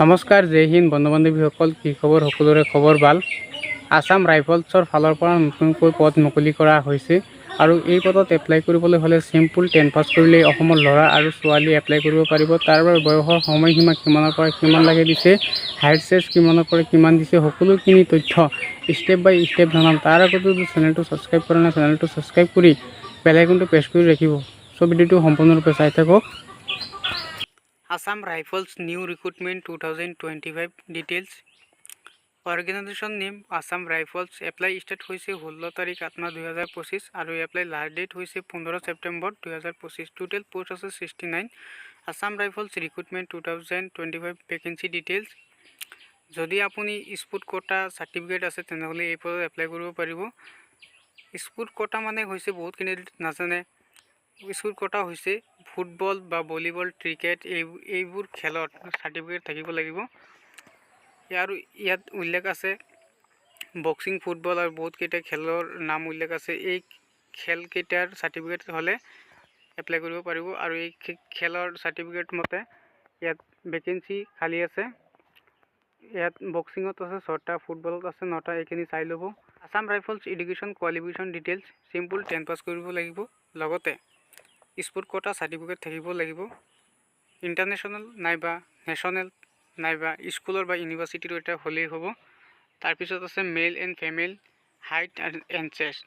নমস্কাৰ, জয় হিন্দ বন্ধু বান্ধৱীসকল। কি খবৰ সকলোৰে? খবৰ ভাল। আছাম ৰাইফলছৰ ফালৰ পৰা নতুনকৈ পদ মুকলি কৰা হৈছে আৰু এই পদত এপ্লাই কৰিবলৈ হ'লে চিম্পুল 10 পাছ কৰিলেই অসমৰ ল'ৰা আৰু ছোৱালী এপ্লাই কৰিব পাৰিব। তাৰ বাবে বয়সৰ সময়সীমা কিমানৰ পৰা কিমান লাগে দিছে, হাইট চেষ্ট কিমানৰ পৰা কিমান দিছে, সকলোখিনি তথ্য ষ্টেপ বাই ষ্টেপ জনাম। তাৰ আগতে যদি চেনেলটো ছাবস্ক্ৰাইব কৰা নাই, চেনেলটো ছাবস্ক্ৰাইব কৰি বেল আইকনটো প্ৰেছ কৰি ৰাখিব। চ' ভিডিঅ'টো সম্পূৰ্ণৰূপে চাই থাকক। Assam Rifles new recruitment 2025 details. Organization name Assam Rifles. Apply start হৈছে 16 তাৰিখ 8 মাহ 2025 আৰু এপ্লাই লাষ্ট ডেট হৈছে 15 ছেপ্টেম্বৰ 2025। টোটেল পোষ্ট আছে 69। Assam Rifles recruitment 2025 vacancy details. যদি আপুনি স্পৰ্ট কোটা চাৰ্টিফিকেট আছে, তেনেহ'লে এই পদত এপ্লাই কৰিব পাৰিব। স্পৰ্ট কোটা মানে হৈছে, বহুত কেণ্ডিডেট নাজানে, স্পৰ্ট কোটা হৈছে ফুটবল বা ভলীবল, ক্ৰিকেট, এইবোৰ খেলত চাৰ্টিফিকেট থাকিব লাগিব। আৰু ইয়াত উল্লেখ আছে বক্সিং, ফুটবল আৰু বহুতকেইটা খেলৰ নাম উল্লেখ আছে। এই খেলকেইটাৰ চাৰ্টিফিকেট হ'লে এপ্লাই কৰিব পাৰিব। আৰু এই খেলৰ চাৰ্টিফিকেট মতে ইয়াত ভেকেঞ্চি খালী আছে। ইয়াত বক্সিঙত আছে ছটা, ফুটবলত আছে নটা। এইখিনি চাই ল'ব। Assam Rifles education qualification details. Simple 10 pass কৰিব লাগিব, লগতে স্পৰ্ট কোটা চাৰ্টিফিকেট থাকিব লাগিব। ইণ্টাৰনেশ্যনেল নাইবা নেশ্যনেল নাইবা স্কুলৰ বা ইউনিভাৰ্চিটিৰ এটা হ'লেই হ'ব। তাৰপিছত আছে male and female height and chest.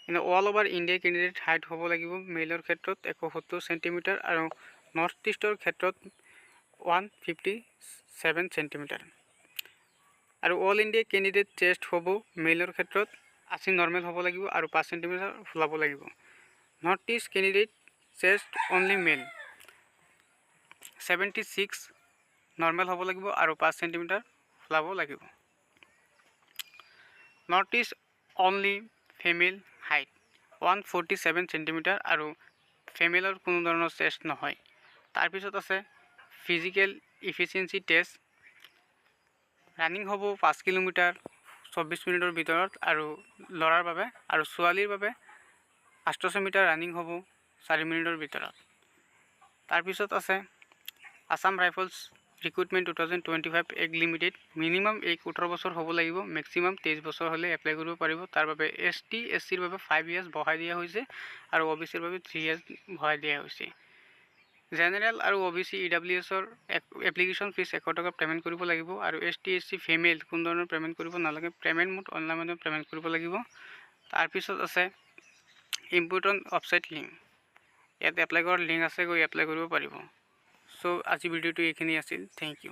কিন্তু all over India candidate height হ'ব লাগিব মেলৰ ক্ষেত্ৰত 170 চেণ্টিমিটাৰ আৰু নৰ্থ ইষ্টৰ ক্ষেত্ৰত 157 চেণ্টিমিটাৰ। আৰু অল ইণ্ডিয়া কেণ্ডিডেট চেষ্ট হ'ব মেলৰ ক্ষেত্ৰত 80 নৰ্মেল হ'ব লাগিব আৰু 5 চেণ্টিমিটাৰ ফুলাব লাগিব। North East candidate chest only male 76 normal হ'ব লাগিব আৰু 5 চেণ্টিমিটাৰ ফুলাব লাগিব। North East only female height 147 centimeter আৰু ফিমেলৰ কোনো ধৰণৰ চেষ্ট নহয়। তাৰপিছত আছে ফিজিকেল ইফিচিয়েঞ্চি টেষ্ট। ৰানিং হ'ব 5 কিলোমিটাৰ 24 মিনিটৰ ভিতৰত আৰু ল'ৰাৰ বাবে, আৰু ছোৱালীৰ বাবে 800 মিটাৰ ৰানিং হ'ব 4 মিনিটৰ ভিতৰত। তাৰপিছত আছে Assam Rifles recruitment 2025 age limited. Minimum age 18 বছৰ হ'ব লাগিব, মেক্সিমাম 23 বছৰ হ'লে এপ্লাই কৰিব পাৰিব। তাৰ বাবে এছ টি, এছ চিৰ বাবে 5 ইয়াৰ্ছ বঢ়াই দিয়া হৈছে আৰু অ' বি চিৰ বাবে 3 ইয়াৰ্ছ বঢ়াই দিয়া হৈছে। জেনেৰেল আৰু অ' বি চি, ই ডাব্লিউ এছৰ এপ্লিকেশ্যন ফিজ 100 টকা পে'মেণ্ট কৰিব লাগিব আৰু S T, S C, female কোনো ধৰণৰ পে'মেণ্ট কৰিব নালাগে। পে'মেণ্ট মোড অনলাইন মাধ্যমত পে'মেণ্ট কৰিব লাগিব। তাৰপিছত আছে ইম্পৰ্টেণ্ট ৱেবছাইট লিংক। ইয়াত এপ্লাই কৰাৰ লিংক আছে, গৈ এপ্লাই কৰিব পাৰিব। চ' আজি ভিডিঅ'টো এইখিনি আছিল। Thank U.